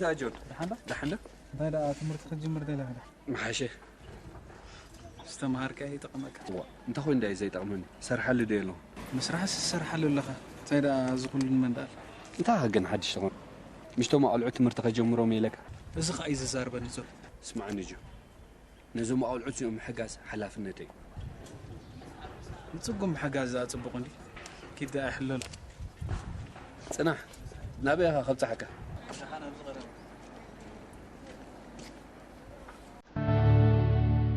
ኣጆን። ደሓን ዶ? ደሓን ዶ? እንታይ ደኣ ትምህርቲ ክትጅምር ደሊኻ ዶ? ምሓሸ። ዝተምሃርካዮ ይጠቕመካ። እዋ፣ እንታይ ኮይኑ ደኣ እዩ ዘይጠቕመኒ? ሰርሓሉ ዶ የለኹ? ምስራሕስ ትሰርሓሉ ኣለኻ። እንታይ ደኣ እዚ ኩሉ ንመን ደኣ? እንታይ ከ ግን ሓድሽ ትኾን? ምሽቶም ኣቆልዑ ትምህርቲ ከጀምሮም ኢለካ። እዚ ኸኣ እዩ ዘዛርበኒ ዘሎ። ስማዕኒ ጆ። ነዞም ኣቆልዑ እዚኦም ምሕጋዝ ሓላፍነተይ እዩ። ንጽጉም ምሕጋዝ ደኣ ጽቡቕ እንዲ። ኪድ ደኣ ይሕለሉ። ጽናሕ፣ ናበይ ኢኻ ከብጽሓካ?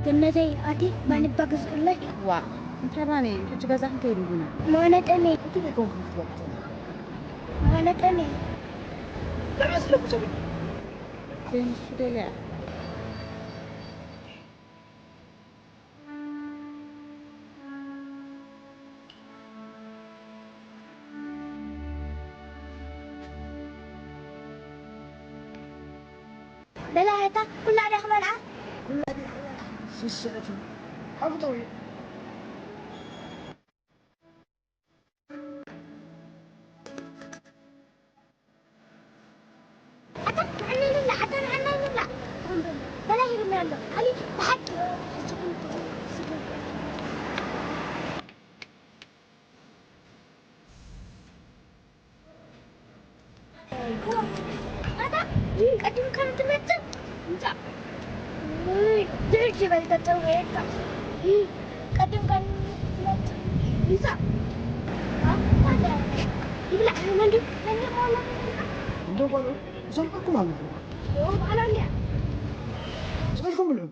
ገነተይ፣ ኣቲ ማንባ ግዝኡለይ። ዋ፣ እንታይ ባኒ? ሕጂ ገዛ ክንከይድ ኢና። ማነጠኒ። እቲ ቤት ኮንኩ ክትበልጥ። ማነጠኒ። ንዓ ስለኩ ሰብኒ። ዘይምሽ ደልያ። በላ እታ ኩላ ዲያ ክበልዓ? ስስዕቱ ሓብጠው ኣታ ንዓናይ ንብላዕ፣ ኣታ ንዓናይ ንብላዕ። በላ ሂብና ኣሎ። ኣሊ ብሓቂ። ኣታ ቀዲምካ ትመጽእ? ምጻእ። ውይ፣ ድርጅ በል ተጸውየካ። ቀዲምካ ትመጽእ? ምጻእ። ይብላዕ፣ መንዲ፣ መንዲ ቆሎ። እንዶ ቆሎ፣ እዞም ኣኩም ኣለኹ። ኦ፣ በዓል ኣልያ። ስልኩም ብልዑ።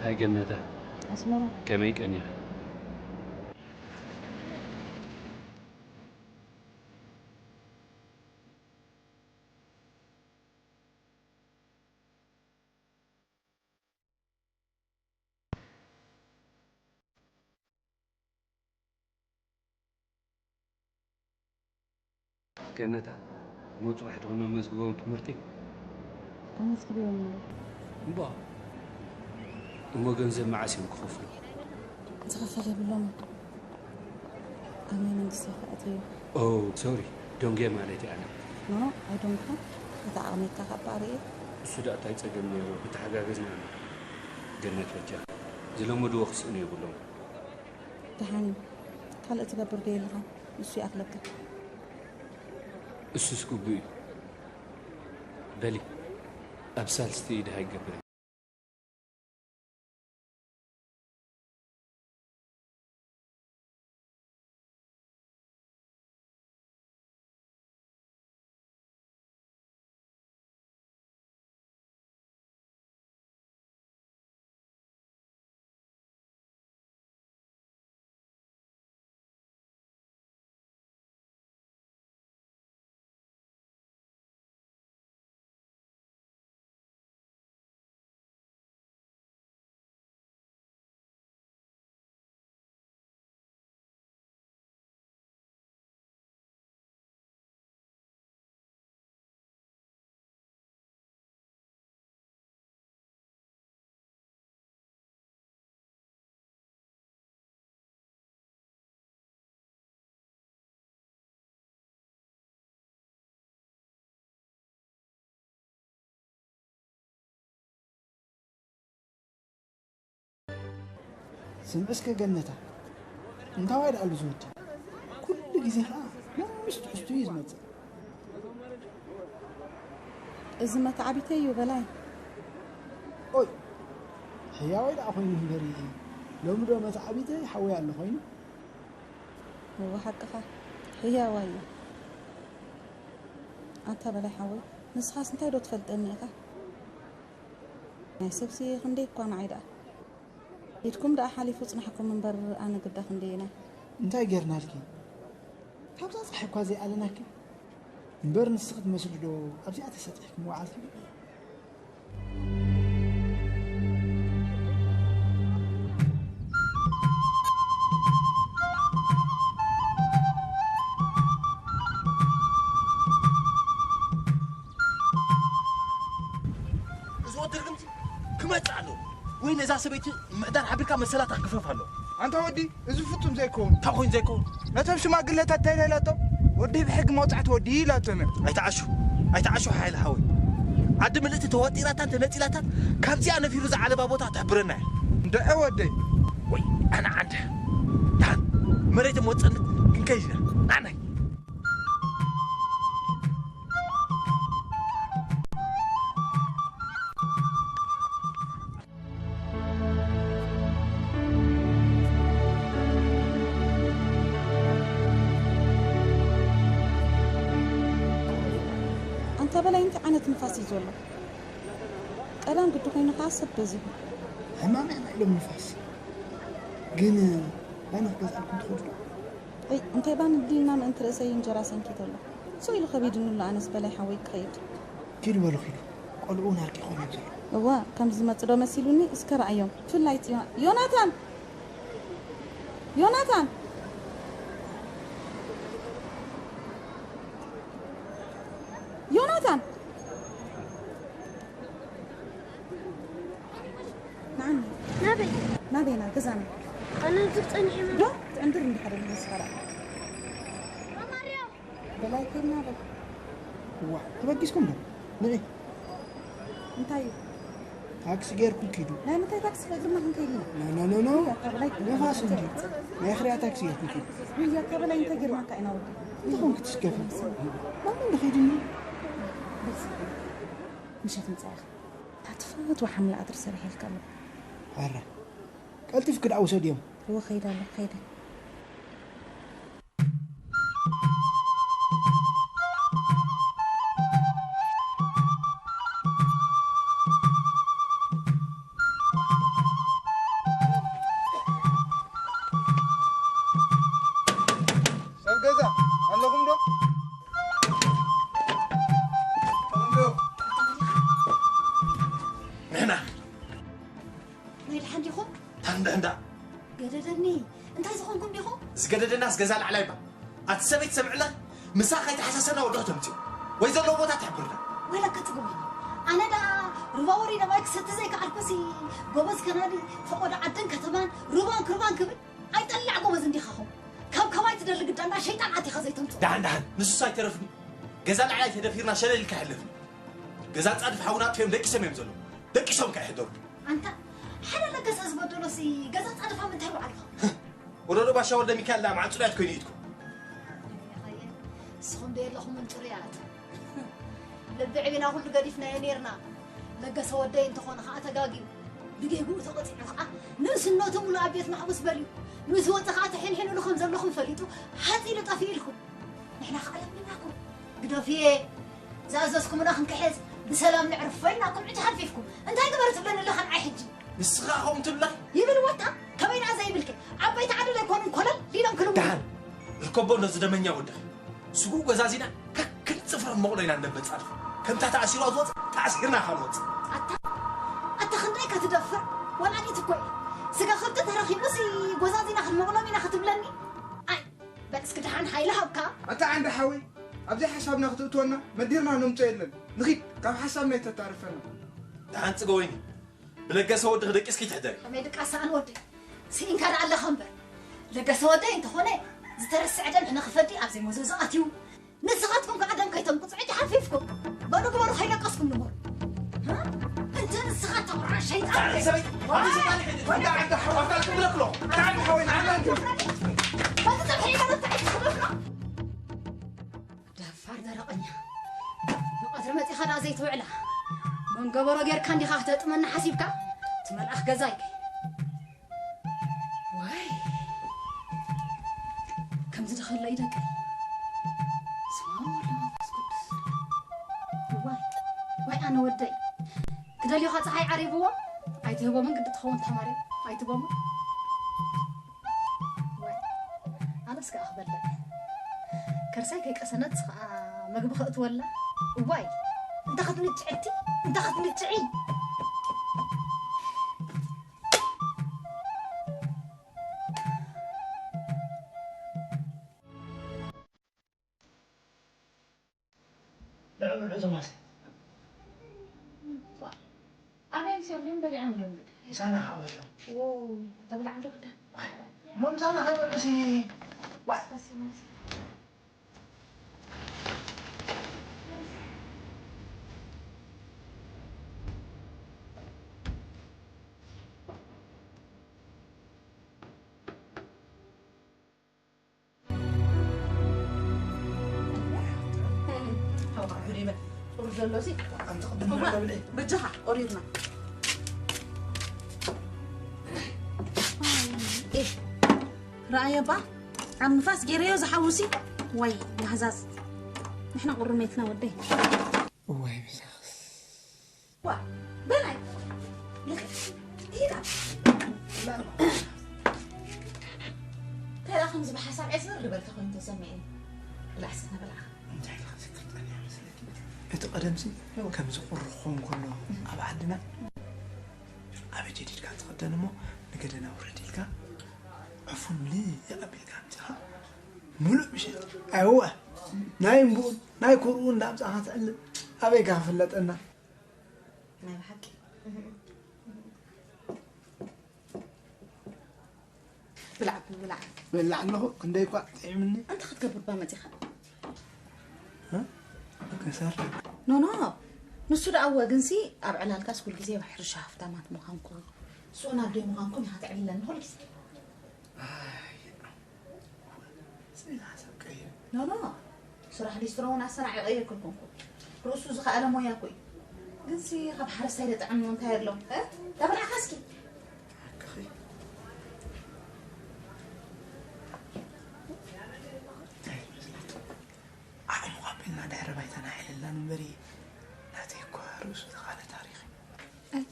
ሃይ ገነተ። ኣስመራ። ከመይ ቀኒኺ? ገነታ፣ እሞ ጽባሕ ዶ ክነመዝግቦም ትምህርቲ? ኣመዝግብዮም እሞ። እምባ፣ እሞ ገንዘብ መዓስ እዮም ክኸፍሉ? ዝኸፈል የብሎምን። ኣብ ናይ መንግስቲ ይፈኣት እዩ። ኦ፣ ሶሪ፣ ዶንጌ ማለት እየ ኣነ። ኖ፣ ኖ፣ ኣይዶንግን። እቲ ዓቕመይካ ካብ ባዕሪ እየ። እሱ ደኣ እንታይ ጸገም ነይሩ? ምተሓጋገዝና ኢና። ገነት በጃ፣ ዝለመድዎ ክስእኑ የብሎም። ደሓን እዩ። ካልእ ትገብር ዶ የለኻን? ንሱ ይኣኽለካ። እሱስ ግቡእ እዩ። በሊ፣ ኣብ ሳልስቲ ኢድኻ ይገብር። ስምዒ እስከ ገነታ፣ እንታዋይ ደኣሉ ዝወዲ? ኩሉ ግዜ ኸኣ ነምስ ትሕዝቱ እዩ ዝመጽእ። እዚ መተዓቢተይ እዩ በላይ። ኦይ፣ ሕያወይ ደኣ ኮይኑ እምበሪ፣ ሎሚ ዶ መተዓቢተይ ሓወይ ኣሎ ኮይኑ? እወ ሓቅኻ፣ ሕያዋይ እዩ። ኣንታ በላይ ሓወይ፣ ንስኻስ እንታይ ዶ ትፈልጠኒ ኢኻ? ናይ ሰብሲ ክንደይ እኳ ንዓይ ደኣ። ኢድኩም ደኣ ሓሊፉ ጽናሕኩም እምበር ኣነ ግዳ ክንደየናይ። እንታይ ጌርናልኪ? ካብዛ ጸሓይ እኳ ዘይኣለናኪ። እምበር ንስኺ ትመስሊ ዶ ኣብዚኣ ተሰጢሕኪ ምውዓልኪ? እዚ ወዲ ርግምቲ ክመጽእ ኣለዎ ወይ ነዛ ሰበይቲ ምዕዳር ሓቢርካ መሰላታ ክግፈፍ ኣለዎ። ኣንታ ወዲ፣ እዚ ፍጹም ዘይከውን። እንታይ ኮይኑ ዘይከውን? ነቶም ሽማግለታት እንታይ ኢላቶም? ወዲ ብሕጊ መቕጻዕቲ ወዲ ኢላቶም እዮም። ኣይትዓሹ፣ ኣይትዓሹ ሓይሊ ሓወይ። ዓዲ ምልእቲ ተወጢራታን ተነጺላታን ካብዚኣ ነፊሩ ዝዓለባ ቦታ ትሕብረና እያ። እንድዒ ወደይ። ወይ ኣነ ዓንደ። ዳን መሬት እሞ ጸልት ክንከይድ ኢና። ኣነ ኣንታ በላይ እንታይ ዓይነት ንፋስ እዩ ዘሎ? ቀዳም ግዲ ኮይኑ ከዓ ሰብ በዚሑ። ሕማም እዮም ኢሎም ንፋስ። ግን ባኒ ክገዝኣልኩም ትኸዱ ዶ? እይ እንታይ ባኒ ድልና ምእንቲ ርእሰይ እንጀራ ሰንኪት ኣሎ። ስቕ ኢሉ ከቢድኒ ኣሎ ኣነስ በላይ ሓወይ ክኸይድ። ኪዱ በሉ ኪዱ። ቆልዑ ናቂ ኾነ ዘሎ። እዋ ከምዚ ዝመጽእ ዶ መሲሉኒ እስከ ረኣዮም። ብፍላይ እቲ ዮና- ዮናታን! ዮናታን! ዮናታን! ንዓኒ ናበይ? ናበይና ገዛና። ኣነ ዝር ጸኒሐ ዶ ትዕንድር እንዲሓደ ንመስኸራ። በላይ ከይድና በል። እዋ ተበጊስኩም ዶ? ንዒ እንታይ እዩ? ታክሲ ጌርኩም ኪዱ። ናይ ምንታይ ታክሲ? በእግርና ክንከይድ ኢና። ኖ ኖ ኖ ኖ። ንፋስ እንጂ። ናይ ኣኽርያ ታክሲ ጌርኩም ኪዱ። ውይ ኣታ በላይ እንታይ ጌርናካ ኢና ወዲ? እንታይ ኮንክ ትስከፍ? ማን እንዶ ኸይድኒ? ምሸት ምጻኻ እታ ትፈትዋ ሓምሊ ኣድሪ ሰሪሐልካ ኣለኹ። ኣረ ቀልጢፍኪ ደኣ ውሰድዮም። እወ ኸይደ ኣለኹ ኸይደ። ሰብ ገዛ ኣለኹም ዶ? ኣለኹም ዶ? ንሕና ናይ ደሓን ዲኹም? ታንዳ እንዳ ገደደኒ። እንታይ ዝኾንኩም ዲኹም? ዝገደደናስ ገዛ ላዕላይ ባ። ኣቲ ሰበይቲ ሰምዕላ ምሳ ከይተሓሳሰና ወዶ ተምፅኡ ወይ ዘለዎ ቦታ ትሕብርና። ወይለከ ጽጉሚ። ኣነ ደኣ ሩባ ወሪደ ማይ ክሰቲ ዘይከኣልኩሲ ጎበዝ ከናዲ ፈቆዶ ዓድን ከተማን ሩባን ክሩባን ክብል ኣይጠላዕ ጎበዝ እንዲኻኹም። ካብ ከማይ ትደሊ ግዳና ሸይጣን ኣቲኻ ዘይተምፅኡ። ደሓን ደሓን ንሱስ ኣይተረፍኒ። ገዛ ላዕላይ ተደፊርና ሸለል ኢልካ ይሕለፍኒ። ገዛ ጻድፍ ሓውና ኣጥፊኦም ደቂሶም እዮም ዘለዉ። ደቂሶም ከ ይሕደሩ። ኣንታ ሓደ ለገሰ ዝበደሎሲ ገዛ ጻድፋ ምንታይ በዓልኻ? ወረዶ ባሻ ወልደ ሚካኤል ዳ ማዕጹ ዳት ኮይኑ ኢድኩም። ንስኹም ዶ የለኹምን ጽሩያት? ልቢ ዕቢና ኩሉ ገዲፍናዮ ኔርና። ለገሰ ወደይ እንተኾነ ኸኣ ተጋግዩ። ብጌግኡ ተቐጺዑ ኸኣ ንእስነቱ ሙሉእ ኣብ ቤት ማሕቡስ በልዩ። ምስ ወጸ ኸኣ ተሒንሒኑሉ ከም ዘለኹም ፈሊጡ ሃጽ ኢሉ ጠፊኡ ኢልኩም። ንሕና ኸኣ ለሚናኩም። ግደፍየ። ዝኣዘዝኩምና ክንክሕዝ ብሰላም ነዕርፎ ኢልናኩም ሕጂ ሓልፊፍኩም። እንታይ ግበር ትብለኒ ኣለኻ ንዓይ ሕጂ? ንስኻ ከምኡ ትብላ? ይብል ወታ ከመይ ደኣ ዘይብልኪ? ዓበይቲ ዓዲ ዶ ኣይኮኑን ኮለል ኢሎም ክልውጡ? ደሓን ርከቦ ነዚ ደመኛ ወድኺ። ስጉኡ ጎዛዚና ከክል ጽፍሮም መቕሎ ኢና እነበጻርፍ። ከምታ ተኣሲሩ ዝወጽእ ተኣሲርና ኢኻ ንወጽእ። ኣታ ኣታ ክንደይ ከትደፍር ወላዲት እኮ እየ። ስጋ ከብቲ ተረኺቡሲ ጎዛዚና ክንመቕሎም ኢና ክትብለኒ? ኣይ በል እስኪ ደሓን ሓይሊ ሃብካ። ኣታ ዓንዲ ሓወይ፣ ኣብዚ ሓሳብና ክትእትወና መዲርና ነምጾ የለን። ንኺድ ካብ ሓሳብና የተታርፈና። ደሓን ጽገ ወይኒ፣ ብለገሰ ወድኺ ደቂስኪ ትሕደሪ። ከመይ ድቃስ ሰኣን ወደይ? ስኢንካ ደኣ ኣለኻ እምበር። ለገሰ ወደይ እንተኾነ ዝተረስዐ ደም ሕነ ክፈዲ ኣብ ዘይመዘዙ ኣትዩ። ንስኻትኩም ከኣ ደም ከይተንቅጹ ሕጂ ሓፊፍኩም። በሉ ግበሩ ከይለቀስኩም ንበሩ። ሃ? እንተ ንስኻ ተቑራ ሸይጣን። ሰበይቲ፣ ኣበይ ሰይጣን ይኸይድ? እንዳ ዓንዲ ሓወይ፣ ኣካል ክብለክሎ። እንዳ ዓንዲ ሓወይ፣ ንዓና እንጂ። በዚ ጸብሒ ኢለ መታዒት ክብለክሎ። ደፋር ደረቐኛ። ብቐትሪ መጺኻ ደኣ ዘይትውዕላ። መንገበሮ ጌርካ እንዲኻ ክተጥመና ሓሲብካ? እቲ መልኣኽ ገዛይ። ዋይ። ከምዚ ድኸሎ እዩ ደቀይ። ስማ ወልድ መንፈስ ቅዱስ። ዋይ። ዋይ ኣነ ወደይ። ክደልዮኻ ጸሓይ ዓሪብዎ። ኣይትህቦምን ግዲ ትኸውን ተማርያ። ኣይትቦምን። ዋይ ኣነስ ከኣ ክበልዕ ከርሳይ ከይቀሰነት ከኣ መግቢ ከእትወላ። እዋይ እንተ ክትንጭዕቲ እንተ ክትንጭዒ። ልዕብዑ ቶማስ። ኣበይ ኣምሲኦም ድዮም በሊዖም እዮም? ምሳና ሓወሎም። ዎ፣ ተብላዕም ዶ ክዳ? እሞ ምሳና ከይበልዑሲ? ዋ። ቁሩብ ዘሎሲ ኣንቲ ቅድም እዋ፣ ብለብለ። በጃኻ፣ ኦሪርና። ኤህ፣ ረኣየ ባ፣ ኣብ ንፋስ ገይረዮ ዝሓውሲ። ወይ፣ ማህዛዝ። ንሕና ቁሩብ መይትና ወደይ። እዋይ፣ ብዛኽስ። ዋ፣ በላይ። ልክ፣ ሂዳ። እንታይ ደኣ ከምዚ ብሓሳብ ዕዝር ዝበልካ ኮይኑ ተሰሚዕኒ? ብላዕ እስከ ንብልዓ። እንታይ ኢልካ ዝክርጠን እያ መስለኪ? እቲ ቀደምሲ እዎ። ከምዚ ቁሪ ክኸውን ከሎ ኣብ ዓድና ኣብ ጀዲድካ ትኽደን እሞ ንገደና ውረድ ኢልካ ዕፉን ምልእ ኣቢልካ ኣምጺኻ ምሉእ ምሸት። እወ፣ ናይ እምብኡን ናይ ኩርኡ እንዳምጻኻ ትዕልብ። ኣበይ ክፍለጠና? ናይ ብሓቂ። ብላዕ፣ ብላዕ። ብላዕ ኣለኹ፣ ክንደይ እኳ ጥዒምኒ። እንታይ ክትገብር እባ መጺኻ? እ? ክሰርሕ። ኖ፣ ኖ። ንሱ ደኣ እወ፣ ግንሲ ኣብ ዕላልካስ ኩል ግዜ ሕርሻ ሃፍታማት ምዃንኩም፣ ሱቕ ናብ ደይ ምዃንኩም ኢኻ ተዕልለኒ ኩል ግዜ። ኣይ፣ ስኢል ሓሳብ ቀይር። ኖ፣ ኖ። ስራሕ ሊስትሮ እውን ኣሰናዒቐዮ ኣይኮንኩን። ርእሱ ዝኸኣለ ሞያ እኮ እዩ። ግንሲ ካብ ሓረስታይ ደጥዕም እንታይ ኣሎ? እ? ዳብላዕካ እስኪ። ሓቅኺ። እንታይ ይመስለኪ? ዓቕሙ ኣቢልና ድሕሪ ባይታና ኣዕልላን እምበሪ፣ ናተይ እኮ ርእሱ ዝኸኣለ ታሪኽ እዩ። ኣይ፣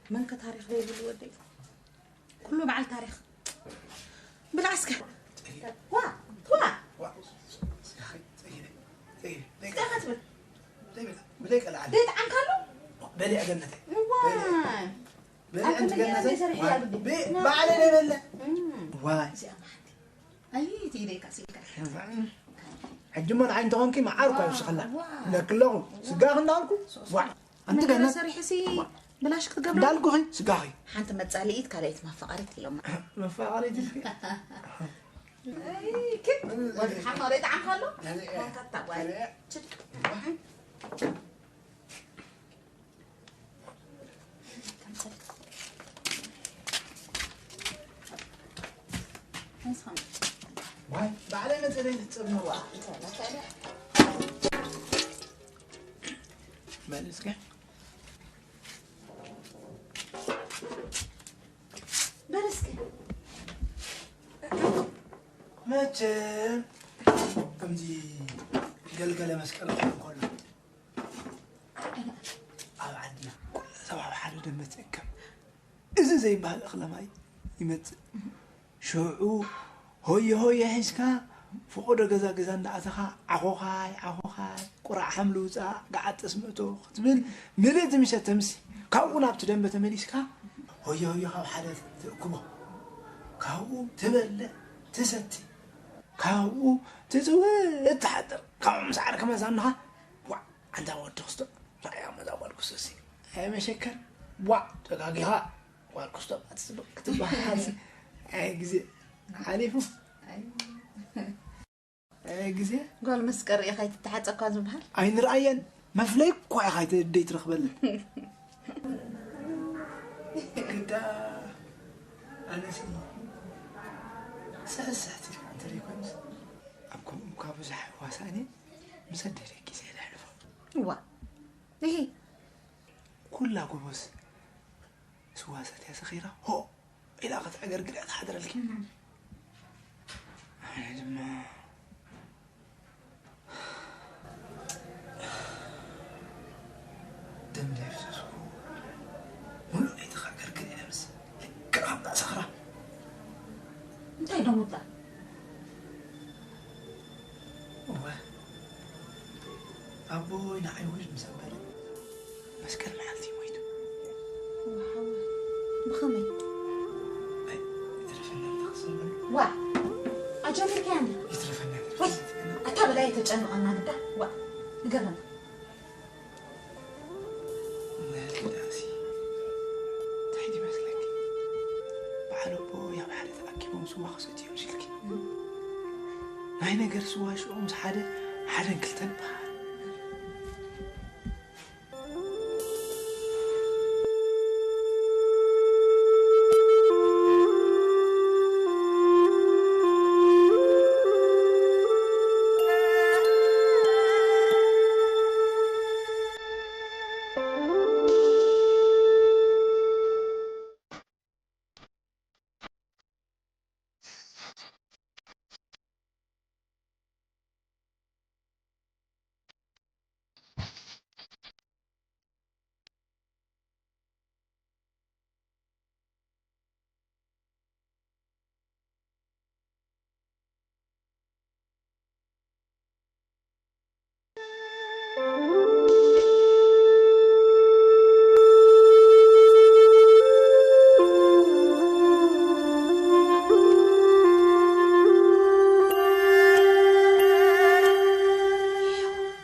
መንከ ታሪኽ ዘይብሉ ወደይ? ኩሉ በዓል ታሪኽ። ብላዕ እስከ። ዋ፣ ዋ። ዋ፣ ስጋኺ፣ ጸይረ፣ ጸይረ፣ ደይ ስጋኻ ትብል። ደይ ብላ፣ ብደይ ቀልዓ። ደይ ጠዓምካሉ? በሊ ኣገነተ። ዋ። በሊ። በሊ ኣብ ኣንቲ ክንዲ ገነተ። ገነተ ሰሪሐ ዋ፣ ያግዲ። ብ-፣ ባዕለ ደይ በለ። እም። ዋይ። እዚኣ ማሕቲ። ኣይ፣ ትይደይ ካሲልካ። ሕጂ መን ዓይንቲ ኾንኪ መዓር እኳ ይውስኸላ። ዋ። ለክለኹ። ስጋኺ እንዳልኩ። ዋ። ኣንቲ ነገር ገነት። ሰሪሕሲ ብላሽ ክትገብራ? እንዳልኩኺ፣ ስጋኺ። ሓንቲ መጻልኢት ካልኣይቲ መፋቐሪት ኢሎማ። መፋቐሪት ኢልኪ? ኣይ፣ ክብ። ወዲ ሓማ ወደ ጣዕም ካሎ? ያኔ፣ ማንካታ ዋይ። ያኔ። ችድ። ዋይ፣ ባዕለይ መጸለይ ልትጸብንዋ። በል እስከ። በል እስከ። መቸም ከምዚ ገልገለ መስቀል ክኸውን ከሎ ኣብ ዓድና ኩሉ ሰብ ኣብ ሓደ ደንበ ትእከብ። እዚ ዘይበሃል እኽለ ማይ ይመጽእ። ሽዑ ሆየ ሆየ ሒዝካ፣ ፈቐዶ ገዛ ገዛ እንዳኣተኻ፣ ዓኾኻይ፣ ዓኾኻይ፣ ቁራዕ ሓምሊ ውጻእ፣ ገዓት ጠስሚ እቶ ክትብል፣ ምልእቲ ምሸት ተምሲ። ካብኡ ናብቲ ደንበ ተመሊስካ፣ ሆየ ሆየ ካብ ሓደ ትእክቦ። ካብኡ ትበልዕ፣ ትሰቲ። ካብኡ ትጽውእ፣ ትሓድር። ካብኡ ምስ ዓርኪ መዛንኻ፣ ዋዕ፣ ኣንታ ወዲ ክስቶ፣ ራእያ መዛ ጓል ክስቶሲ። ኣይ መሸከር፣ ዋዕ፣ ተጋጊኻ። ጓል ክስቶ ክትበሃል። ኣይ ግዜ ሓሊፉ። ኣይ። ኣይ ግዜ። ጓል ምስ ቀርኢኻ ኣይትተሓጸኳ ዝበሃል። ኣይንርኣየን። መፍለይ እኳ ኢኻ ኣይተ-፣ ደይትረኽበለን። ግዳ ኣነሲ ስሕስሕቲ እንተ ደይኮንስ ኣብ ከምኡ እኳ ብዙሕ ኣይዋሳእን እየ። ምስ ኣደይ ደቂሰ እየ ዘሕልፎ። እዋ። እሂ። ኩላ ጎበዝ ስዋ ሰትያ ሰኺራ ሆ ኢላ ከተዕገርግር እያ ትሓድረልኪ። ኣነ ድማ ደም ደይፍሰስኩ ሙሉእ ለይቲ ከዕገርግር እየ ምስ ልክዕ ከምታ ሰኽራ። እንታይ ደሞ እባ? እወ፣ ኣቦይ ንዓይ ውሉድ ምስ ኣበለ፣ መስቀል መዓልቲ እዩ ሞይቱ። ዋው፣ ብኸመይ? ኣይ፣ ይትረፈና እንተ ክሰበሉ። ዋ፣ ኣጀሚርካያ እንዲ? ይትረፈና፣ ወይ፣ ይትረፈና። ኣታ በላይ ተጨንቐና ግዳ። ዋ፣ ንገረና። እወ፣ ግዳሲ። እንታይ ይመስለኪ? በዓል ኣቦይ ኣብ ሓደ ተኣኪቡ። ናይ ነገር ስዋ ሽዑ ምስ ሓደ ሓደን ክልተን ይበሃል።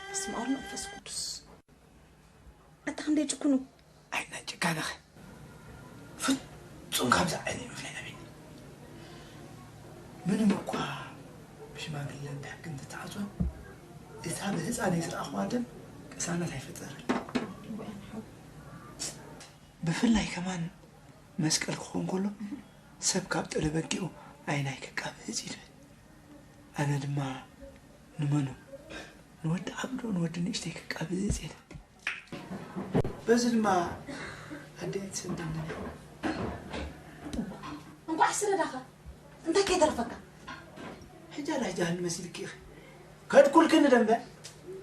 በስመ አብ ወመንፈስ ቅዱስ። ኣታ ክንደይ ጭኩኑ። ኣይ ናይ ጭካነኸ ፍጹም ካብዚ ዓይኒ ምፍላይ ኣበኒ። ምንም እኳ ብሽማግለን ብሕግን ተተዓጽወ፣ እታ ብህፃነይ ዝረኣኹዋ ደም ቅሳነት ኣይፈጠረለይ። ብፍላይ ከማን መስቀል ክኸውን ከሎ ሰብ ካብ ጥረ በጊዑ ኣይናይ ክቃብጽ ይብል። ኣነ ድማ ንመኑ ንወዲ ዓብዶ ንወዲ ንእሽተይ ክቃብጽ ይብል። በዚ ድማ ኣደይ ትሰደኒ። እንኳዕ ስረዳኻ እንታይ ከይተረፈካ? ሕጃ ዳ ሕጃ ህል መሲልኪ ኢኺ። ከድኩልክኒ ደንበ።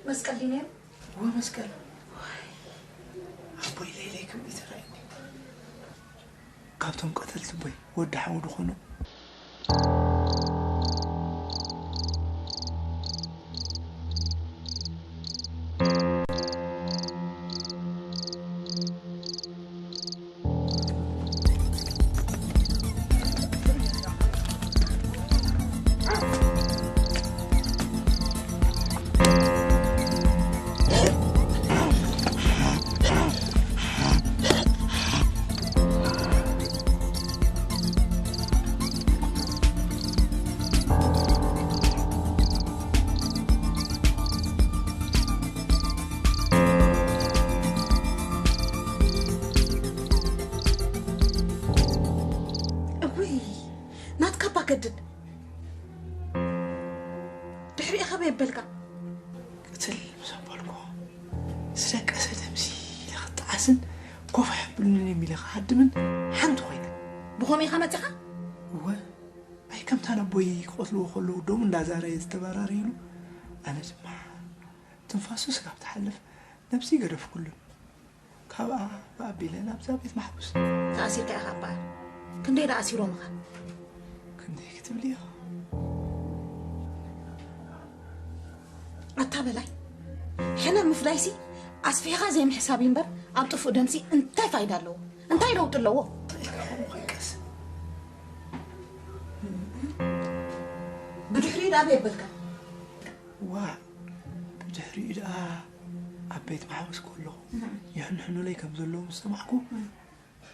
መስቀል ድዩ ነይሩ? ወ መስቀል። ኣቦይ ለይለይ ከም ይተራእኒ። ካብቶም ቀተልቲ ቦይ ወዲ ሓው ዝኾኑ። እውይ፣ ናትካ እባ ከድን። ድሕሪኡ ኸመይ የበልካ? ቅትል ምስ ኣበልኩ፣ ዝደቀሰ ደምሲ ኢለ ክጠዓስን ኮፍ ኣየብሉንን እዮም ኢለ ክሃድምን ሓንቲ ኮይነ። ብኸምኡ ኢኻ መጺኻ? እወ፣ ኣይ ከምታ ነቦይ ክቐትልዎ ከለዉ ደሙ እንዳዛረየ ዝተበራረዩሉ፣ ኣነ ድማ ትንፋሱ ስጋብ ትሓልፍ ነብሲ ገደፍኩሉን። ካብኣ ብኣቢለ ናብዛ ቤት ማሕቡስ። ተኣሲርካ ኢኻ እምበኣር። ክንደይ ደኣ ኣሲሮምኻ? ክንደይ ክትብሊ ኢኻ? ኣታ በላይ፣ ሕነ ምፍዳይሲ ኣስፊሕኻ ዘይምሕሳብ እዩ እምበር፣ ኣብ ጥፉእ ደምሲ እንታይ ፋይዳ ኣለዎ? እንታይ ለውጢ ኣለዎ? እንታይ ኢልካ ከምኡ ከይቀስ? ብድሕሪኡ ደኣ በይ በልካ። ዋእ፣ ብድሕሪኡ ደኣ ኣብ ቤት ማሕቡስ ከለኹ እም። ይሕንሕኑለይ ከም ዘለዉ ምስ ሰማዕኩ፣ እም።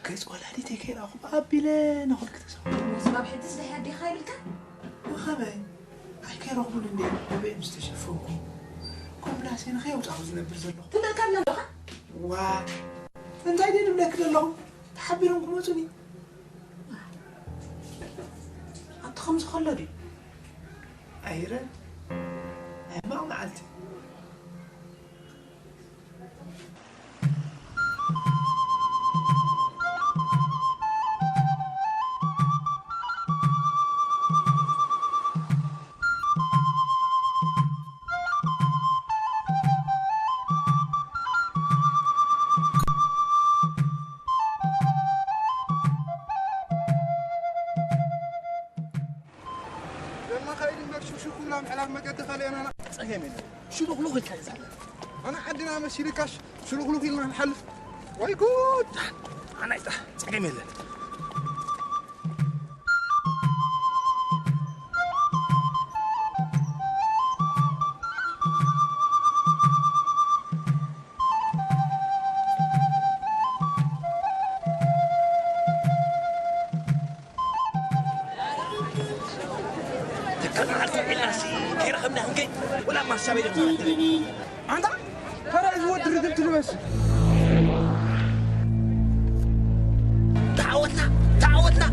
ገጽ ወላዲተይ ከይረኣኹ ኣቢለ ነኹልኪ ተሰማዕኩ። ስጋብ ሕጂስ ደሓ ኣዴኻ ይብልካ? ብኸመይ? ኣይ ከይረኽቡኒ እንድዮም ብዕም ዝተሸፈንኩ። ኮምላሴ ንኸየውጻኹ ዝነብር ዘለኹ። ትብለካ ኣላ ኣለኻ? ዋ፣ እንታይ ድየ ዝብለኪ ዘለኹ? ተሓቢሮም ክመጹኒ። ኣቲ ከምዚ ከሎ ድዩ? ኣይረ፣ ሕማቕ መዓልቲ። ደማ ከይድ እምበር ሽክሹክ ክብላ ምሕላፍ መገዲ ካልእ የናና። ጸገም የለን። ሽሉኽሉኽ ኢልካ እዩ ዘላ። ኣነ ዓድና መሲልካሽ ሽሉኽሉኽ ኢልና ንሓልፍ። ወይ ጉድ! ኣናይታ ጸገም የለን። ደቂ መዓልቲ ዒላሲ ወላ ማሻ ቤት ኣንታ ፈረስ ወዲ ርግብ ትልበስ። ተዓወትና፣ ተዓወትና።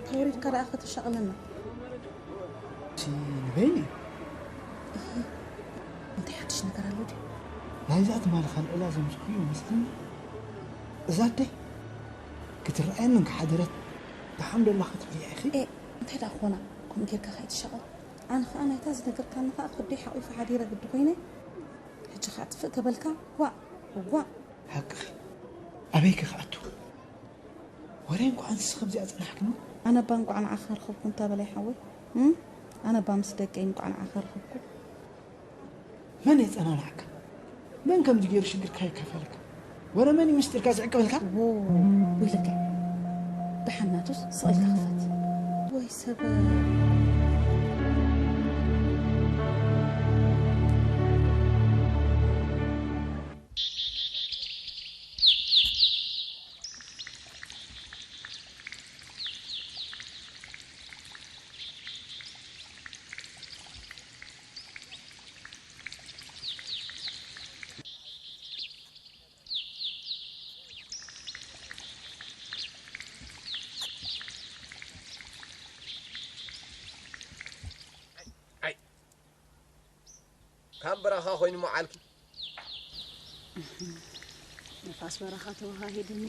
ተወሪድካ ደኣ ከተሻቕለና። ንበይነይ እንታይ ሓድሽ ነገር ኣሎ ድዩ? ናይዛ ትማሊ ካልዕላ ዘምፅኹ እዩ መስለኒ። እዛ ኣደይ ክትረኣየኒ እንከሓደረት ደሓን ዶ ኣላ ክትብልያ ኢኺ? ኤ እንታይ ደኣ ክኾና? ከምኡ ጌርካ ከይትሻቐል። ኣነ ኸኣ ናይታ ዝነገርካኒ ኸኣ ከብደይ ሓቒፈ ሓዲረ ግዲ ኮይነ። ሕጂ ኸኣ ጥፍእ ተበልካ። ዋእ ዋእ። ሓቅኺ። ኣበይከ ክኣቱ? ወረ እንኳዕ ንስኺ ኣብዚኣ ጸናሕክኒ። ኣነ እባ እንቋዕ ንዓኻ ረኸብኩ እንታ በላይ ሓወይ። እም? ኣነ እባ ምስ ደቀይ እንቋዕ ንዓኻ ረኸብኩ። መን የጸናንዓካ? መን ከምዚ ገይሩ ሽግርካ ይካፈልካ? ወረ መን እዩ ምስጢርካ ዝዕቅበልካ? ዎ፣ ወይለከ። ደሓን ናቱስ ስቕ ኢልካ ክፈት። ወይ ሰብ። ኣይ፣ ካብ በረኻ ኮይኑ መዓልኪ። ንፋስ በረኻ ተወሃሂዱኒ።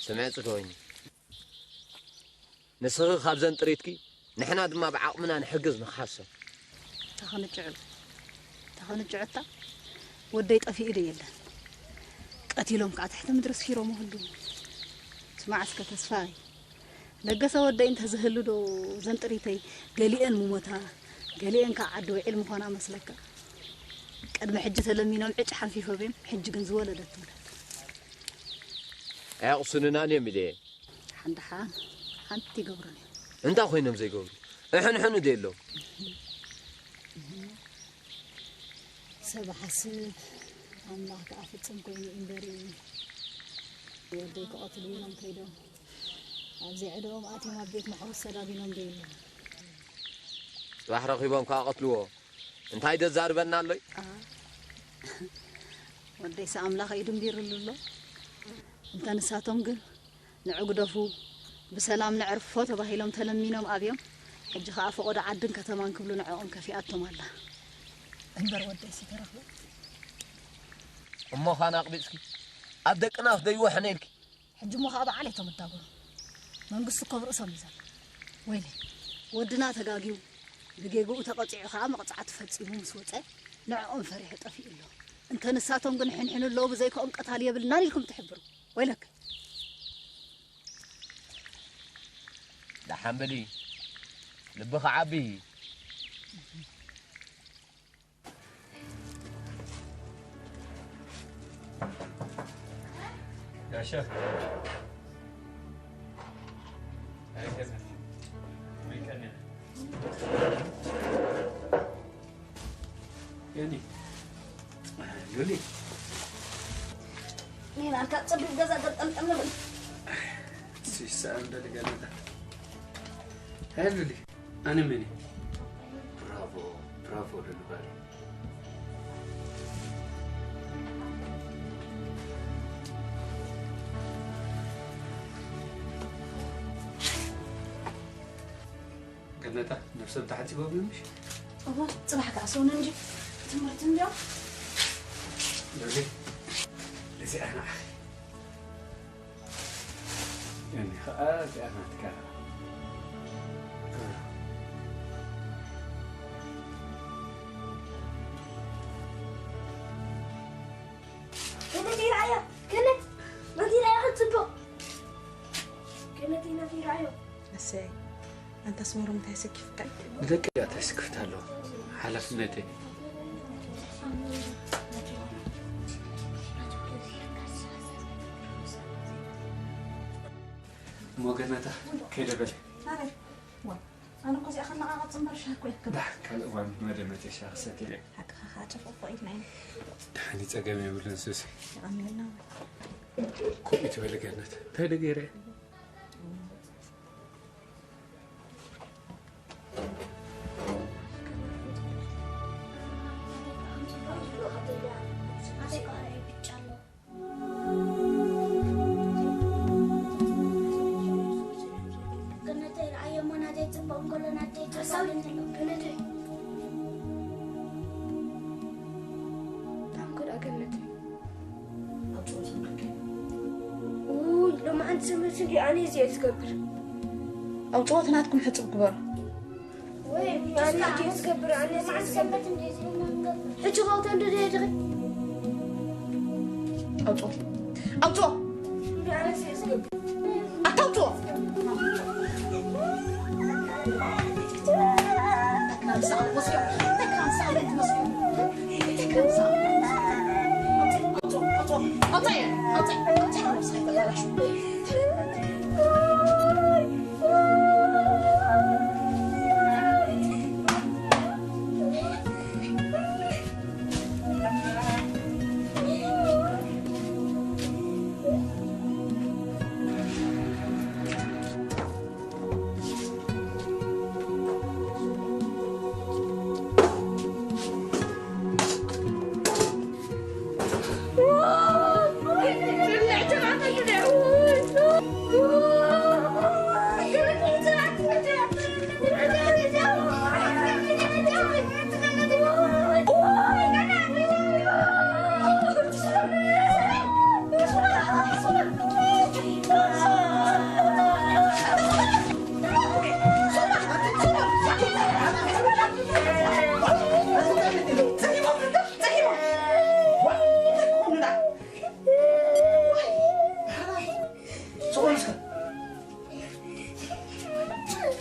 ስምዒ ጽገወኝ። ንስኺ ካብዘን ጥሪትኪ፣ ንሕና ድማ ብዓቕምና ንሕግዝ ንኽሓሰብ። ተኸንጭዕሉ። ተኸንጭዑታ ወደይ ጠፊኡ ዶ የለን? ቀቲሎም ከዓ ትሕቲ ምድሪ ስፊሮም ህሉ። ስማዕ እስከ ተስፋይ። ለገሰ ወደይ እንተዝህሉ ዶ ዘን ጥሪተይ ገሊአን ምሞታ፣ ገሊአን ከዓ ዓዲ ውዒል ምዃና መስለካ? ቅድሚ ሕጂ ተለሚኖም ዕጭ ሓንፊፎም እዮም፣ ሕጂ ግን ዝወለደት ትውለድ። ኣየቕስኑናን እዮም ኢለ እየ። ሓንደሓን ሓንቲ ይገብሩን እዮም። እንታይ ኮይኖም ዘይገብሩ? እሕንሕኑ ዶ የለዉ? ሰብ ሓስብ ኣምላኽ ከኣ ፍጽም ኮይኑ እዩ እምበር እዩ። ወደይ ክቐትሉ ኢሎም ከይዶም ኣብዚ ዕደኦም ኣትዮም ኣብ ቤት ማሕቡስ ሰዳቢኖም ዶ የለዉ? ጽባሕ ረኺቦም ከኣ ቀትልዎ። እንታይ ደዛርበና ኣሎይ? ኣ፣ ወደይስ ኣምላኽ ኢዱ እምቢሩሉ ኣሎ። እንተ ንሳቶም ግን ንዑ ግደፉ፣ ብሰላም ነዕርፎ ተባሂሎም ተለሚኖም ኣብዮም። ሕጂ ኸኣ ፈቐዶ ዓድን ከተማን ክብሉ ንዕኦም ከፊኣቶም ኣላ። እምበር ወደይሲ ተረኽበ። እሞ ኻን ኣቕቢጽኪ፣ ኣብ ደቅናስ ዶ ይወሐነ ኢልኪ? ሕጂ እሞ ኸኣ በዓል እቶም እዳጎሩ። መንግስቲ እኮ ብርእሶም እዩ ዘሎ። ወይለይ። ወድና ተጋግዩ፣ ብጌግኡ ተቐጺዑ ኸኣ መቕጻዕቲ ፈጺሙ ምስ ወጸ፣ ንዕኦም ፈሪሑ ጠፊኡ ኣሎ። እንተ ንሳቶም ግን ሕንሕኑ ኣለዉ፣ ብዘይከኦም ቀታሊ የብልናን ኢልኩም ትሕብሩ። ወይለከ። ደሓን በሊ፣ ልብኺ ዓቢ። ጋሻ። ኣይገርም። ወይ ቀንያ። ዮኒ፣ ሉሊ። ኒና፣ ኣንታ ጽቢብ ገዛ ገጠምጠም ንብል። ሲሳ፣ እንደልገለታ። ሃይ ሉሊ፣ ኣነ መን እየ? ብራቮ፣ ብራቮ ደንባሪ። ገነታ፣ ነብሰም ተሓጺቦም እዮም ምሽ? እወ፣ ጽባሕ ክኣስሩና እንጂ ትምህርቲ እንድዮም። ሎሊ፣ እዚኣ ንዓኺ። እኒ ኸኣ እዚኣ ናትካ። ገነት ይርኣያ፣ ገነት፣ ናተይ ይርኣያ፣ ጽቡቕ። ገነት፣ ናተይ ይርኣዮ። እሰይ፣ ኣንታ ኣስመሮም እንታይ ሰኪፍካ? ንደቂ እያ ተስክፍት ኣለዋ። ሓላፍነተይ። እሞ ገነታ፣ ከይደ በለ። ኣበይ? ዋ፣ ኣነ እኮ እዚኣ ከነቓቕጽ እምበር ሻሂ እኮ የክብ። ዳሕ፣ ካልእ እዋን መደ መደ ሻሂ ክሰትየ። ሓቅኻ ኸዓ ጨፍቕፎ ኢልና ኢና። ደሓን እዩ፣ ጸገም የብሉን ሱሲ። የቐንየልና። ከምኡ ትበሊ ገነት፣ እንታይ ዶ ገይረ? ገነተይ፣ ረኣየሞ ናተይ ጽቡቕ እንከሎ ናተይ ጽቡቕ ሓሳብ ገነተይ። ብጣዕሚ ጎዳ ገነተይ። ኣብ ጸወታ ንክከ። ውይ፣ ሎማዓንቲ ሰንበት እንዲ ኣነ እዚኣ ዝገብር። ኣብ ጸወታ ናትኩም ሕጽብ ግበሩ። ወይ፣ ኣነ እዚኣ ዝገብር፣ ኣነ እዚኣ ዝገብር። ሕጂ ከውተ እንዶ ደየ ድኺ? ኣውጽኦ። ኣውጽኦ። እንዲ ኣነ እዚኣ ዝገብር። ኣታ ኣውጽኦ።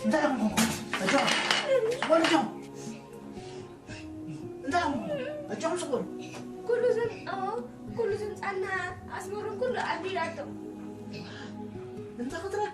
እንታይ እዮም? እንታይ እዮም? እንታይ እዮም? ኣጆኹም ስቕ በሉ። ኩሉ ዘም-፣ ኣዎ፣ ኩሉ ዘምጻና ኣስመሮም ኩሉ ኣቢላቶ። እንታይ ክትረ-፣